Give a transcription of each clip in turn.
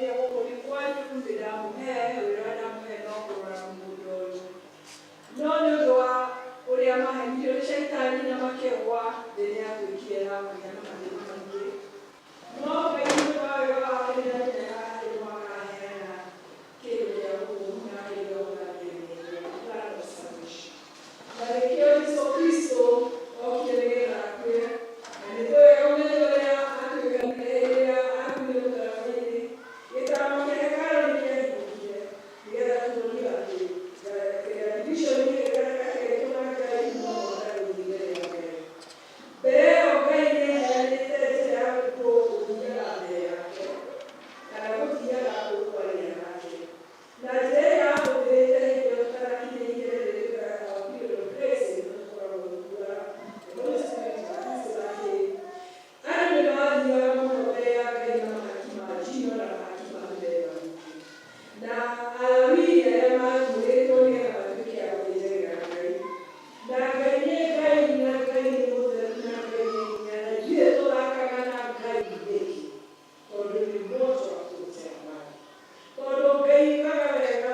Ndamwĩrire gũkũ nĩ kwanyu, nĩ ndamũhe wĩra ũrĩa ndamũhe no kũrora mũgũnda ũyũ. No nĩ ũndũ wa ũrĩa mahenirio nĩ Shaitani na makĩgwa, thĩ nĩ yatuĩkire ya kũgĩa na mathĩna maingĩ. No Ngai nĩ ũndũ wa wega wake nĩ amenyaga atĩ no akaheana kĩndũ gĩa gũkũguna, kĩndũ gĩa gũthambia mehia, the plan of salvation. Na nĩkĩo Jesu Kristo okire nĩgetha akue. Na nĩ tũĩ wega mũthenya ũrĩa atuĩkanire hĩndĩ ĩrĩa akuire mũtharaba-inĩ, gĩtama kĩa hekarũ nĩ kĩahingũkire nĩgetha tuonio atĩ kĩrĩa division gatagatĩ gaitũ na Ngai no mũhaka gũthiĩ mbere ya Ngai. Mbere ĩyo Ngai nĩ aheanĩte njĩra ya gũthiaga mbere yake kana gũthiaga kwaria nake. Na njĩra ĩrĩa ahũthĩrĩte hĩndĩ ĩyo tũtanakinyĩire rĩrĩ twĩtaga our period of grace, nĩguo tũkoragwo rungu rwa the Holy Spirit na Kristo na kĩ. Andũ nĩ mathiaga mũno mbere ya Ngai na mahaki ma njino na mahaki ma mĩthemba mĩingĩ. Na Alawii arĩa mathurĩtwo nĩgetha matuĩke a gũthĩnjagĩra Ngai. Na Ngai nĩ Ngai, na Ngai nĩ mũtheru, na Ngai nĩ hinya, na ithuĩ tũthakaga na Ngai nĩkĩ? Tondũ nĩ moto wa kũruta mwana. Tondũ Ngai yugaga wega.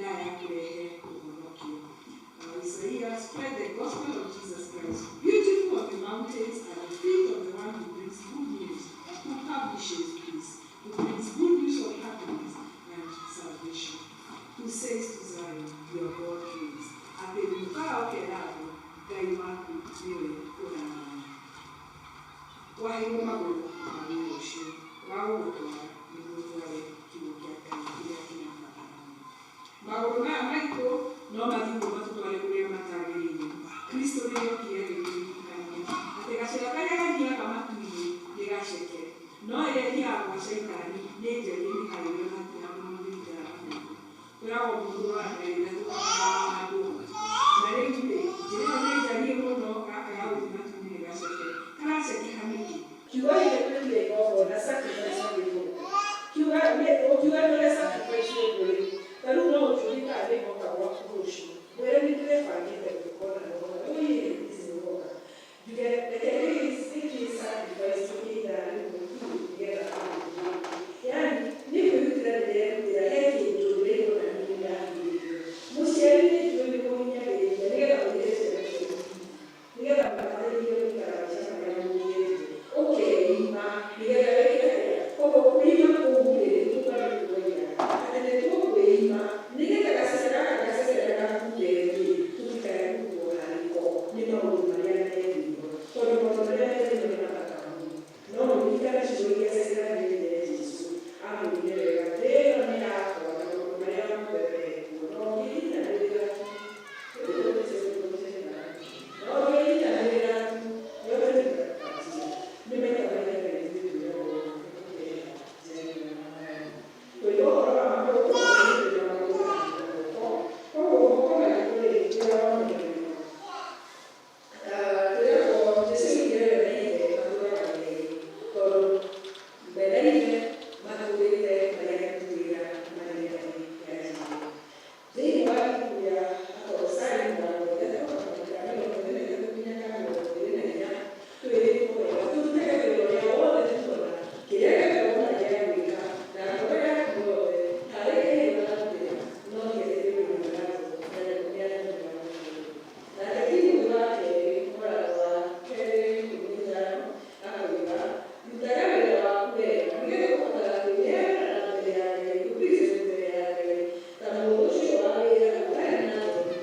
Thaa ya kũrehe ũhonokio. Isaiah, spread the gospel of Jesus Christ. Beautiful on the mountains are the feet of the one who brings good news, who publishes peace, who brings good news of happiness and salvation, who says to Zion, "Your God reigns." Atĩ mũkaga ũkera andũ Ngai waku nĩwe ũrathana. Waheirwo magũrũ ma wĩra ũcio wa gũgũtwara nĩguo ũtware kiugo kĩa Ngai kĩrĩa kĩna bata mũno. Magũrũ maya maitũ no mathiĩ ũguo matũtware kũrĩa matagĩrĩire. Kristo rĩrĩa okire agĩtũririkania atĩ gacĩra karĩa gathiaga matu-inĩ nĩ gaceke, no ĩrĩa ĩthiaga gwa caitani nĩ njariĩ, nĩ harĩrie na hatirĩ handũ mũndũ ũthiaga magũrũ. Kwĩragwo mũndũ ũroraga ithatũ handũ na rĩu rĩ, njĩra ĩyo nĩ njariĩ mũno, gaka ga gũthiĩ matu-inĩ nĩ gaceke. Karacekeha nĩkĩ? Kiugo gĩkĩ kĩrutire igongona, sacrifice na gĩthũngũ. Kiuga ũkiuga nĩ ũrĩa sacrifice ũguo rĩ, ta rĩu no ũnjũrie kana nĩ ngoka gwaku rũciũ, ngwĩre nĩ ndĩrebangĩte gũka ona nĩwoka, ũyĩ ici nĩwoka, njuge reke nĩkĩ sacrifice tũkĩ ithaa rĩmwe tu nĩgetha tũgĩthiĩ. Yani nĩ kwĩrutĩra ndĩrerutĩra he kĩndũ ndĩraigua na niĩ ndahingĩrio. Mũciari nĩ njũĩ nĩ kũhinyagĩrĩria nĩgetha ũrere ciana ciaku, nĩgetha mũgateithie gũikara maica marĩa mũngĩendire, ũkeima nĩgetha wĩke atĩa? Koguo kwĩima kũu rĩ, nĩ kuga atĩ nĩ tũkwĩima nĩgetha gaceke gaka gaceke gakuwe rĩ, tũtikae kũrutwo harĩko nĩ maũndũ marĩa me thĩ ĩno, tondũ maũndũ marĩa me thĩ ĩno nĩ mathaka mũno. No mũririkane ciugo iria Caitani erire Jesũ, amwĩrire wega, thĩ ĩno nĩ yakwa na maũndũ marĩa mothe mekuo, no ũngĩnyitanĩrĩra tu, no ũngĩnyitanĩrĩra tu, yote nĩngakupatia. Nĩ maita marĩa Ngai ithuĩ twĩragwo nĩtũkĩrĩha njĩra ĩno ya maaĩ. Kũiga ũhoro wa magũrũ, koguo nĩ magũrũ na moko. Koguo moko maitũ rĩ, wĩra wamo nĩ ũrĩkũ? Twĩragwo Jesũ oigire we na ithe matũũraga merĩ, tondũ we na ithe matũũrĩte marĩ aruti wĩra marĩ metha-inĩ ya Jesũ. Thĩinĩ wa ibuku rĩa Akolosai mũrango wa 3 kamũhari ka 23 nginya ka 24, twĩrĩtwo wega tũrutage wĩra ũrĩa wothe tuona, kĩrĩa gĩothe wona gĩa gwĩka na ngoro yaku yothe, tarĩ kĩheo ũrarutĩra, no ti atĩ nĩ wĩra ũratwo na nĩ atũmĩra mũndũ. Nake Timothĩ wa kerĩ mũrango wa kerĩ 15 akauga, rutaga wĩra waku wega nĩgetha ũkũhotaga kwĩneana na mbere ya Ngai, kwĩpresent mbere ya Ngai ta mũndũ ũcio wa wĩra ũtarĩ na thoni.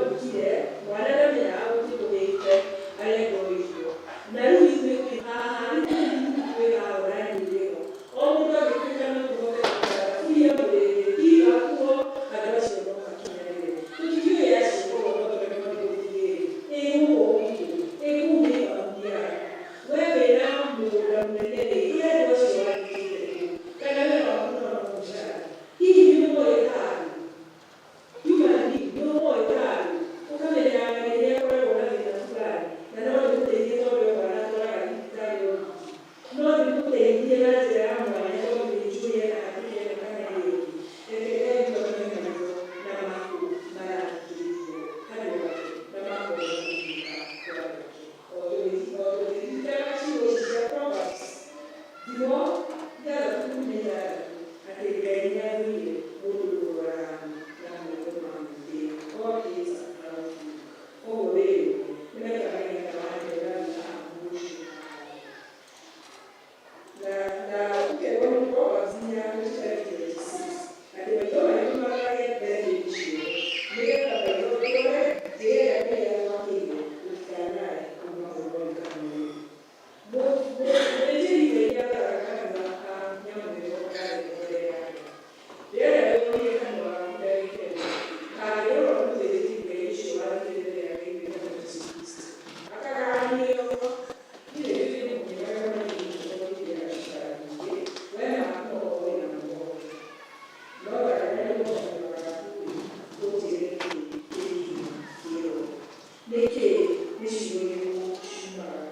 Gwekire mwana ndamenyaga gũthiĩ kũgĩte arengwo irio na rĩu ithuĩ twĩ haha twĩ haha ũranyitĩrwo o mũndũ agĩtuĩka no tũhote kũruta mũrĩrĩ tiga kuo andũ acio no makinyanĩre tũtikĩũĩ acio koguo no tũremwo nĩ gũthiĩ ĩ gũkũ gwitũ ĩ kũu nĩ mathiaga we wĩna mũgũnda mũnene rĩ ĩ andũ acio wandĩkĩte kũu kana wĩra waku no no mũcara hihi nĩ ũmoĩ handũ yuma nini nĩ ũmoĩ handũ ũkamenya nĩ akoragwo na thĩna fulani na no ndĩmũteithie tondũ e mwana atwaraga thibitarĩ o wiki no ndĩmũteithie na njĩra ya mwanya tondũ nĩ njũĩ ena hatĩka ĩno kana ĩyo ĩngĩ. Reke Ngai witũ atũhe maitho na matũ marathikĩrĩria handũ hake na makona kũgunĩka kwa andũ ake. O tũgĩririkanaga ciugo ici cia Proverbs thimo 6:16 atĩ Ngai nĩ athũire mũndũ ũroraga na maitho ma mwĩtĩo. God hates a proud look. Koguo wĩyũrie nĩ maita maigana wanyona haha mũciĩ na ũkerwo nĩ Proverbs 4:25 26 atĩ maitho maitũ marorage mbere hĩndĩ ciothe nĩgetha maitho tũrore njĩra ĩrĩa Ngai atwakĩire tũtikanae kuma ũrori kana ũrĩkũ. Mũthĩnjĩri Ngai nĩatwaraga kanua ka nyamũ ĩyo akarengwo mbere yake. Rĩera rĩonire kanua gaku ndagĩka ĩmwe kangĩrorwo nĩ mũthĩnjĩri Ngai ũcio wathiĩte mbere ya Ngai wĩtagwo Jesũ Kristo akagayanio niĩ ndĩ mũkĩmwega makĩria tondũ cikara nyingĩ we maku no ũkorwo wĩna mũgongo no gayania kanua gaku ũnjĩre nĩkĩ kĩrĩ kĩroho nĩkĩ nĩ ciugo irĩkũ ciumaga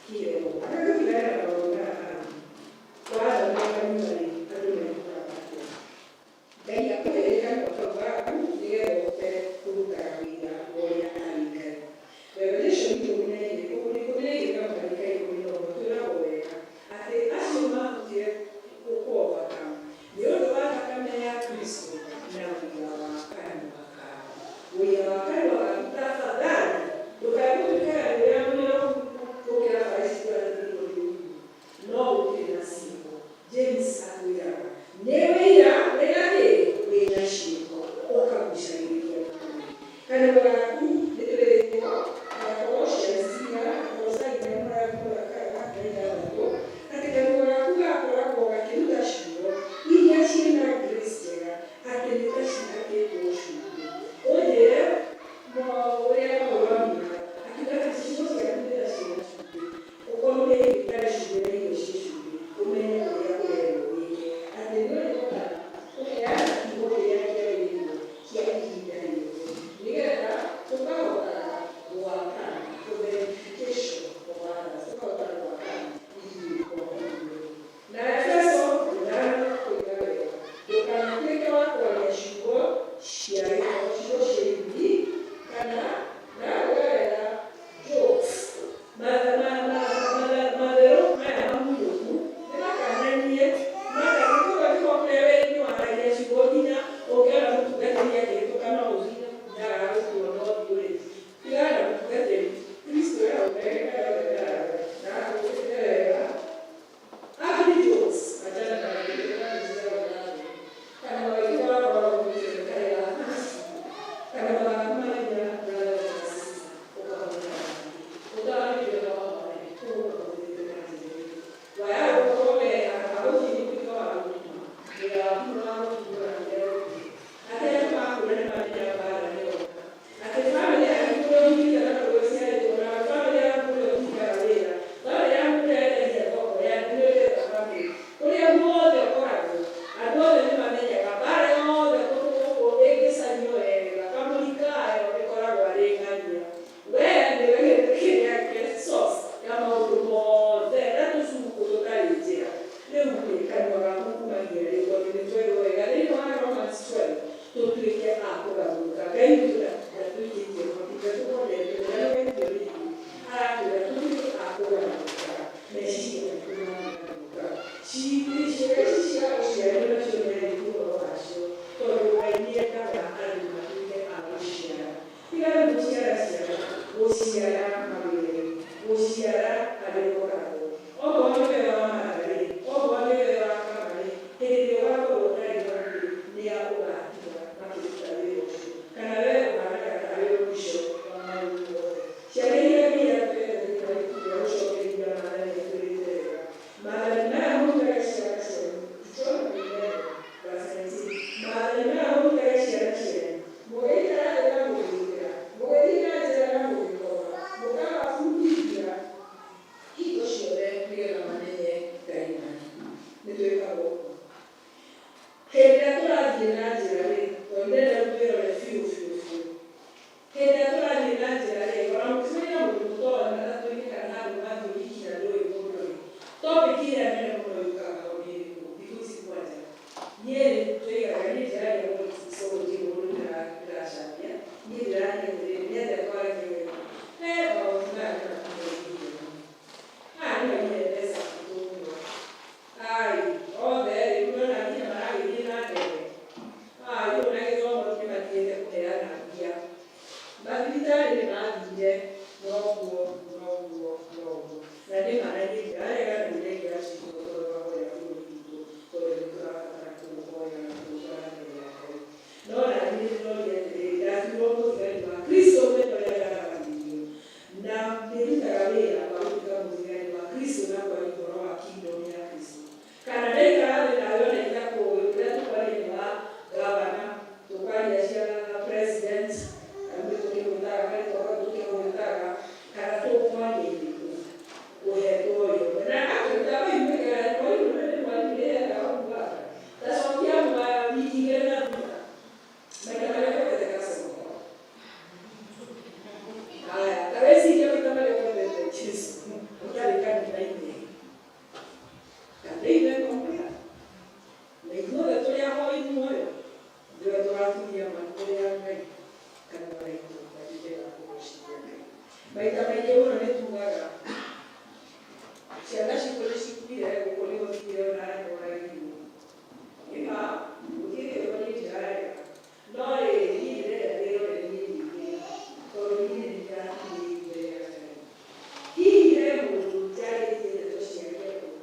kĩroho. Agagĩtigana na maũndũ maya mangĩ wathomia kanitha rĩ andũ maiguaga atĩa. Ngai akũheire kanua kau gaku nĩgetha ũhote kũrutaga wĩra wa ũrĩa arĩ Ngai. Revelation 12 kamũhari ka 11 twĩragwo wega atĩ acio mahotire gũkũ-overcome nĩ ũndũ wa thakame ya Kristo na ũira wa kanua kao. Ũira wa kanua gaku tafadhali ndũkae gũtuĩkaga ũrĩa mũnyoroku gũkĩra Farisi ũrathĩrĩirwo nĩ ũrimi no gũtirĩ na ciĩko. James atwĩraga nĩ wĩira wĩna kĩ wĩna ciĩko ũkagucagĩrĩria mũndũ. Kanua gaku nĩ twĩrĩtwo Colossians 4 Kolosai 4 ithathatũ atĩ kanua gaku gakoragwo gakĩruta ciugo iria ciĩna grace njega atĩ nĩ ta cihakĩtwo cumbĩ. Ũnjĩre ũrĩa Paulo akiuga akiuga atĩ ciugo ciaku nĩ ta ciĩna cumbĩ. Ũkorwo nĩ irio itarĩ cumbĩ na irio ciĩ cumbĩ ũmenye ũrĩa ũrerwo wĩke atĩ nĩ ũrĩhotaga kũheana kiugo kĩrĩa kĩagĩrĩirwo kĩa ihinda rĩothe nĩgetha tũkahotaga gwakana for the edification of others tũkahotaga gwakana ithuĩ kwa ithuĩ. Na Efeso 5 kũiga wega ndũkanatuĩke wa kwaria ciugo cia gĩko ciugo cia irumi kana na kuga wega jokes matherũ maya mahurũku nĩ makananie koguo angĩkorwo kũrĩa wĩra-inĩ waragia ciugo nginya ũngĩona mũtungatĩri akĩhĩtũka no ũthiĩ ndagaga gũkuona ũthiũ rĩ tigana na mũtungatĩri Kristo e hau ndagĩka yothe ndaraga na akũĩte wega. Ugly jokes achana na kanua gaitũ gakoragwo karĩ ga kanua gaku marĩa brother na sister ũkahũthĩra ũtaramĩtuĩka wa mwathani koguo ũkahũthĩrĩte na njĩra ĩrĩkũ waya gũkorwo we handũ ha gũthiĩ gũtuĩka wa gũtuma wĩra waku nĩ wa gũtungũra kũrĩa gũkuhĩ atĩ andũ makũra nĩ mamenya mbara nĩ yoka atĩ bamĩrĩ yaku kũrĩa umĩte na kũrĩa ũciarĩtwo na bamĩrĩ yaku kũrĩa ũtindaga wĩra bamĩrĩ yaku kũrĩa wendagia thoko yaku nĩ ũrĩa bamĩrĩ kũrĩa guothe ũkoragwo andũ othe nĩ mamenyaga mbara yothe kũndũ gũkũ ĩngĩcario wega kamũri kayo ĩkoragwo arĩ ng'ania we nĩwe kĩrĩa kĩa source ya maũndũ mothe na tũcuku tũtarĩ njĩra. Rĩu rĩ kanua gaku kumagia rĩ tondũ nĩ twerwo wega thĩinĩ wa Romans 12 tũtuĩke a kũgarũrũka. Ngai witũ ndatwĩkĩtie ndatũkondete ndarũgĩtio nĩ ithuĩ aratwĩra tũtuĩke a kũgarũrũka meciria maitũ magarũrũka. Ciĩga ici cia ũciari nacio nĩ arĩtie ũhoro wacio tondũ Ngai nĩendaga andũ matuĩke a gũciara tiga rĩu gũciara ciana gũciara mawĩra gũciara harĩa ũkoragwo okorwo nĩ wega wa matharĩ okorwo nĩ wega wa kamarĩ hĩndĩ ĩrĩa ũgakorwo ũtarĩ hau rĩ nĩa ũgatiga makĩruta wĩra ũcio kana we ũhanaga tarĩ we mũico. Ndĩraria atĩrĩrĩ, nĩ atĩa twaragia wega? Maũndũ maya nĩ matũteithĩtie mũno. Aya nĩ maigire mbeca nyingĩ mũno. Ai, othe rĩ, nĩũrona nginya maragĩthiĩ na ndege. Ai, ũyũ na gĩthomo nĩ matigĩte kũheana mbia. Mathibitarĩ nĩ mathire, noguo, noguo, noguo. Na nĩ ma na niĩ ndirarega na nĩndĩracirio tondũ wa kũhoera bũrũri witũ, tondũ nĩ tũrabatara kũũhoera na kũũtwara mbere ya Ngai. No na niĩ nĩndĩroria atĩrĩrĩ, ndatuirwo mũthigari wa Kristo mũthenya ũrĩa ndabatithirio, na nĩndutaga wĩra wa gũtuĩka mũthigari wa Kristo na kwaria ũhoro wa kingdom ya Kristo. Kana ndaikara thĩ nawe ona itakũĩ, ũrĩa tũkwaria nĩ wa gavana, tũkwaria cia president, rĩu nĩ tũkĩgwĩtaga karĩtwa kau tũkĩgwĩtaga, kana tũkwaria irĩkũ ũhetwo wĩra ũmwe. Na akĩruta mwaimu mwarimũ nĩ mwarimũ nĩendaga ũguo ta cokia wiki igĩrĩ na thutha maita marĩa kwendete gacoka. Haya, ta wĩcirie maita marĩa kwendete Jesu ũtarĩ kanitha-inĩ. Kanitha-inĩ no na ithuothe tũrĩ ahoi muoyo nĩwe tũgaturia maru mbere ya Ngai kanua gaitũ gatuĩke ga kũgocithia Ngai. Maita maingĩ mũno nĩ tugaga ciana citũ nĩ cikuire gũkũ nĩ gũthire ona nĩworagirwo. Nĩma gũtirĩ niĩ ndirarega no rĩrĩ niĩ ndĩrenda ndĩrore niĩ nyingĩ tondũ niĩ nĩ ndĩrakinyĩire mbere ya Ngai. Hihi he mũndũ njarĩtie ndeto cia kĩeha bũrũri?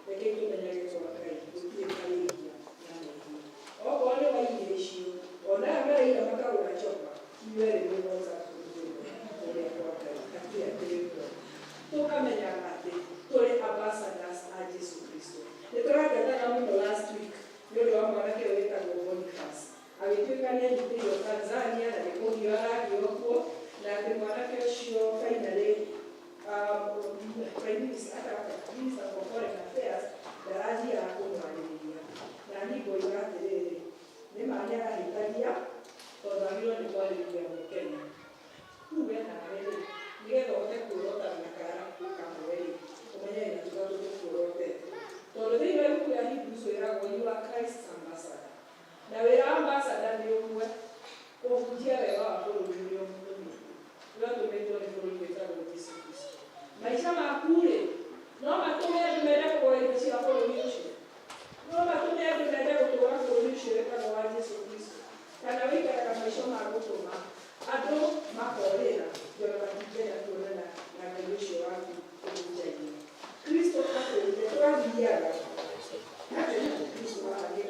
Rekei tũmenyage kwa Ngai gũtirĩ karĩhia na mehia. Okorwo nĩ waiyire icio, ona aya maraiya makagũra njoka, inyuĩ erĩ mũgoca kũrutĩrwo kũrĩa kwa Ngai hatirĩ atĩ ũguo. Tũkamenyaga atĩ tũrĩ ambassadors a Jesu Kristo. Nĩ tũratetaga mũno last week nĩ ũndũ wa mwanake ũyũ wĩtagwo Boniface. Agĩtuĩka nĩ anyitĩirwo Tanzania na nĩ kũgio aragio kuo, na atĩ mwanake ũcio finally Prime Minister, Minister for Foreign Affairs ndarathiaga kũmwarĩrĩria. Na niĩ ngoiga atĩrĩrĩ, nĩ ma nĩ arahĩtagia tondũ agĩrĩirwo nĩ kwarĩrĩria Mũkenya. Rĩu we nawe rĩ, nĩgetha ũhote kuorotana na kara kamwe rĩ, ũmenye na tũtatũ tũkuorotete. Tondũ thĩinĩ wa ibuku rĩa Hebrews wĩragwo you are Christ's ambassador. Na wĩra wa ambassador nĩ ũmwe, kũhunjia wega wa bũrũri ũrĩa ũmũtũmĩte. Ũrĩa ũtũmĩtwo nĩ bũrũri wĩtagwo Jesu Kristo. Maica maku rĩ, no matũme andũ mende kũgũra indo cia bũrũri ũcio. No matũme andũ mende gũtũũra bũrũri ũcio wĩtagwo wa Jesu Kristo. Kana wĩikaraga maica ma gũtũma andũ makorĩra tondũ matingĩenda kuonana na Ngai ũcio waku ũhunjagia. Kristo atwĩrire tũrathiaga atĩ Kristo haha nĩ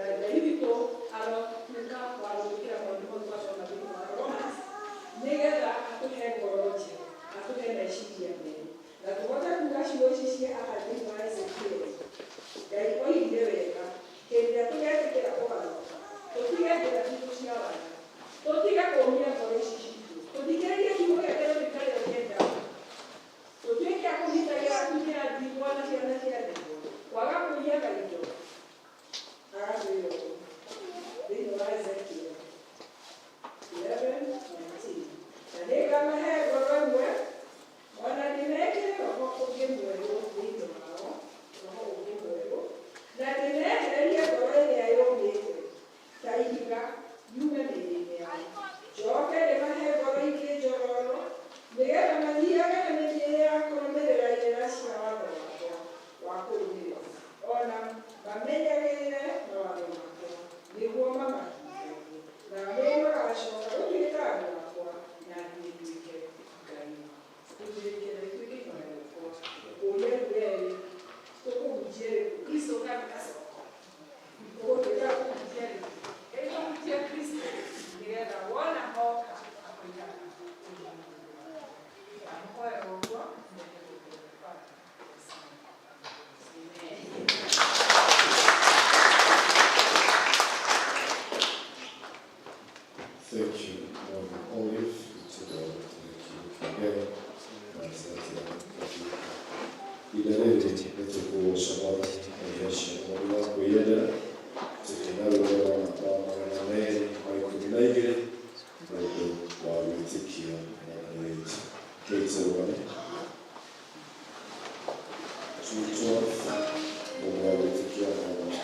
Ngai witũ arotuĩka wa gũtwĩkĩra maũndũ mau twasoma thĩinĩ wa Romans, nĩgetha atũhe ngoro njerũ, atũhe meciria merũ, na tũhote kuga ciugo ici cia haha thĩinĩ wa Ezekiel. Ngai oigire wega, hĩndĩ ĩrĩa tũgetĩkĩra kũgarũrũka, tũtige njĩra citũ cia waganu, tũtige kũũmia ngoro ici citũ, tũthikĩrĩrie kiugo gĩake na tũikare ũrĩa endaga, tũtuĩke a kũgitagĩra atumia a ndigwa na ciana cia ndigwa, kwaga kũiyaga indo. Agatwĩra ũũ thĩinĩ wa Ezekiel 11:19, na nĩngamahe ngoro ĩmwe, ona ndĩmekĩre roho ũngĩ mwerũ thĩinĩ wao, roho ũngĩ mwerũ, na ndĩmehererie ngoro ĩrĩa yũmĩte ta ihiga yume mĩĩrĩ-inĩ yao, njoke ndĩmahe ngoro ingĩ njororo, nĩgetha mathiage na mĩthiĩre ya kũrũmĩrĩra irĩra cia watho wakwa wa kũrũmĩrĩra, ona mamenyagĩrĩre mawatho makwa, nĩguo mamahingagie. Nao nĩo magacoka gũtuĩka andũ akwa, na niĩ nduĩke Ngai wao. Tũtirĩkĩra ituĩke ihoya rĩakwa. Ũkũria rĩu rĩrĩ, tũkũhunjia rĩkũ? Kristo kana gacoko? Ũgũtuĩka kũhunjia rĩkũ? Ĩ tũhunjie Kristo, nĩgetha wona hoka akoigaga ndamũhoera ũguo. Thank you, Mama Olive. Thank you Ihinda rĩrĩ nĩtũkũgoca Mwathani na iheo cia Mwathani wa kwĩyendera, tũkĩina rwĩmbo rwa namba 212, nĩ ũndũ wa gwĩtĩkia Mwathani witũ. Rekei tũrũgame. 212, nĩ ũndũ wa gwĩtĩkia Mwathani.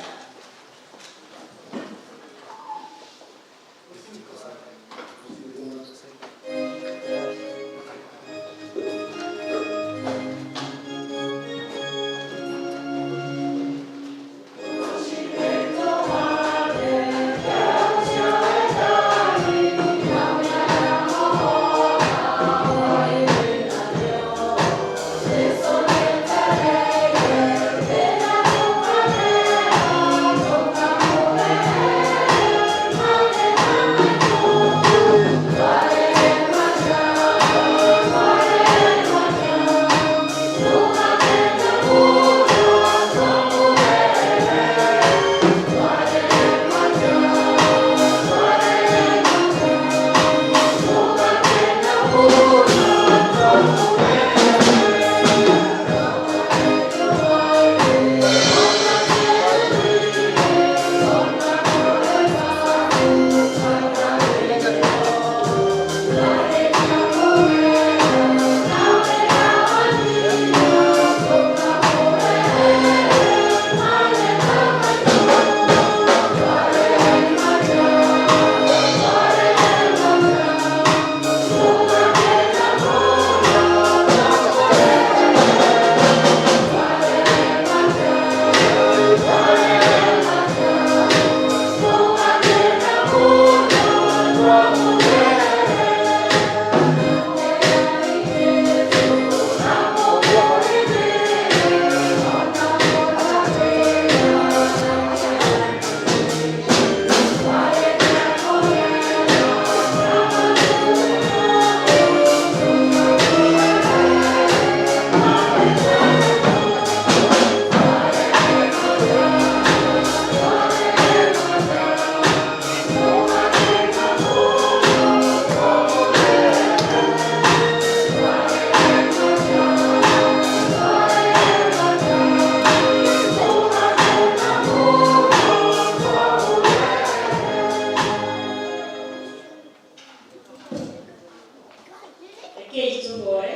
Rekei tũhoe.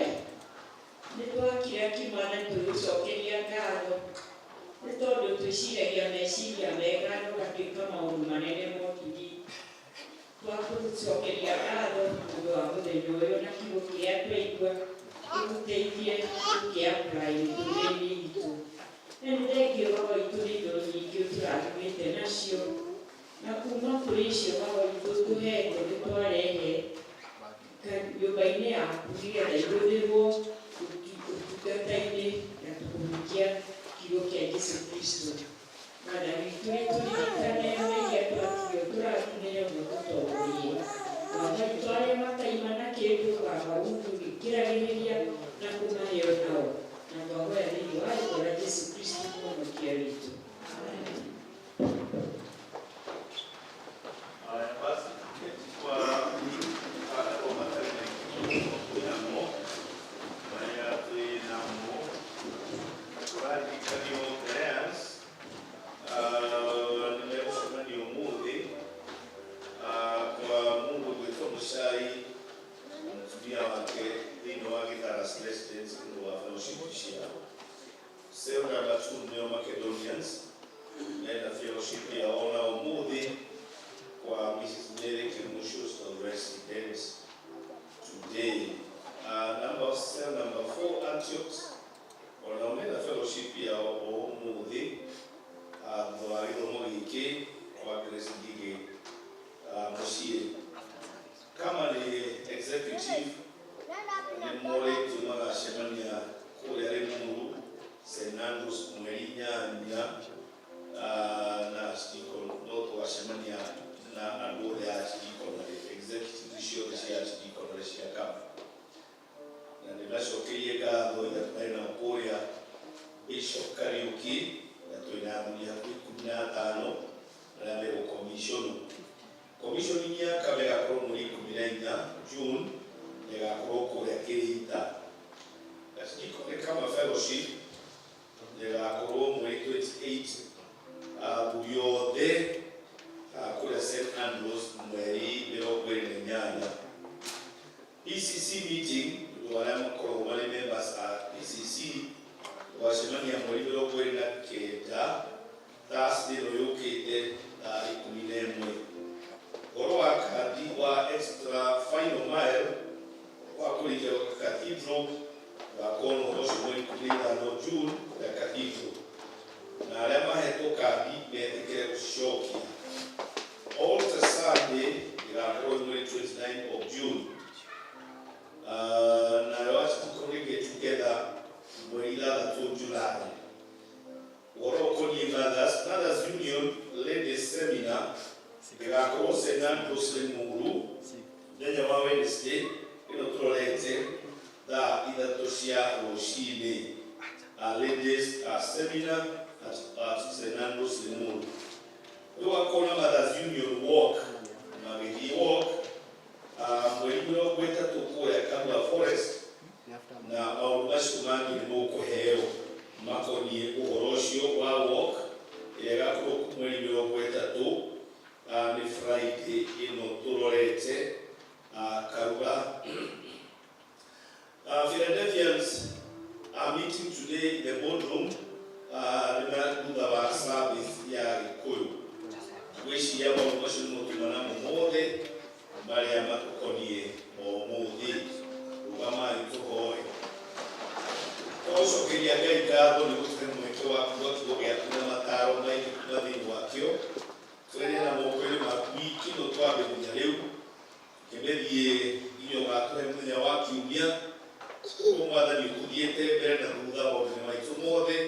Nĩ twakira ki Mwathani tũgĩgũcokeria ngatho, nĩ tondũ twĩciragia meciria mega na ũgatuĩka maũndũ manene motugi. Twakũcokeria ngatho nĩ ũndũ wa mũthenya ũyũ na kiugo kĩrĩa twaigua gĩtũteithie gũkĩ-apply mĩtũrĩre-inĩ itũ. Na nĩ thengiũ Baba witũ nĩ indo nyingĩ ũtũrathimĩte nacio, na kuma kũrĩ icio Baba witũ tũhete nĩ twarehe nyũmba-inĩ yaku nĩgetha ihũthĩrwo ũtungata-inĩ na kũhunjia kiugo kĩa Jesu Kristo. Mwathani witũ, nĩtũririkane Bishop Kariuki na twĩna athuri hakuhĩ 15 arĩa megũkomiconwo. Commissioning ya Kame ĩgakorwo mweri 14 June na ĩgakorwo kũrĩa Kĩrĩita. Gacikone kama fellowship na ĩgakorwo mweri 28, athuri othe kũrĩa St Andrews mweri 28. ECC meeting, andũ arĩa makoragwo marĩ members a ECC, twacemania mweri 29, Thursday ĩno yũkĩte, thaa 11. Ũhoro wa kandi wa extra final mile wa kũrĩkia cathedral, gakorwo na ũhoro ũcio mweri 15 June kũrĩa cathedral, na arĩa mahetwo kandi metĩkĩre gũcokia. Altar Sunday ĩgakorwo mweri 29 of June. Nayo Archdeaconry get together mweri 6 July. Ũhoro ũkoniĩ Mothers Union Ladies Seminar ĩgakorwo St Andrews Limuru mũthenya wa Wednesday ĩno tũrorete thaa 3 cia rũcinĩ. Ladies seminar at St Andrews Limuru. Rĩu akorwo na Mothers Union walk, magĩthiĩ walk mweri 30 kũrĩa Karura Forest, na maũndũ macio mangĩ nĩ mũkũheo makoniĩ ũhoro ũcio wa walk ĩrĩa ĩgakorwo mweri 30, nĩ Friday ĩno tũrorete, Karura. Philadelphians are meeting today in the boardroom, thutha wa service ya Gĩkũyũ. Ngwĩciria maũndũ macio nĩmo tuma namo mothe marĩa matũkoniĩ ũmũthĩ. Rũgamai tũhoe. Tũgũcokeria Ngai ngatho nĩ gũtũhe mweke wa kuga kiugo gĩaku na mataro maingĩ kuma thĩinĩ wakĩo. Tũrĩ na moko-inĩ maku wiki ĩno twambĩrĩria rĩu, kĩmĩthiĩ nginya ũgatũhe mũthenya wa kiumia. Ũguo Mwathani ũtũthiĩte mbere na thutha maũndũ-inĩ maitũ mothe.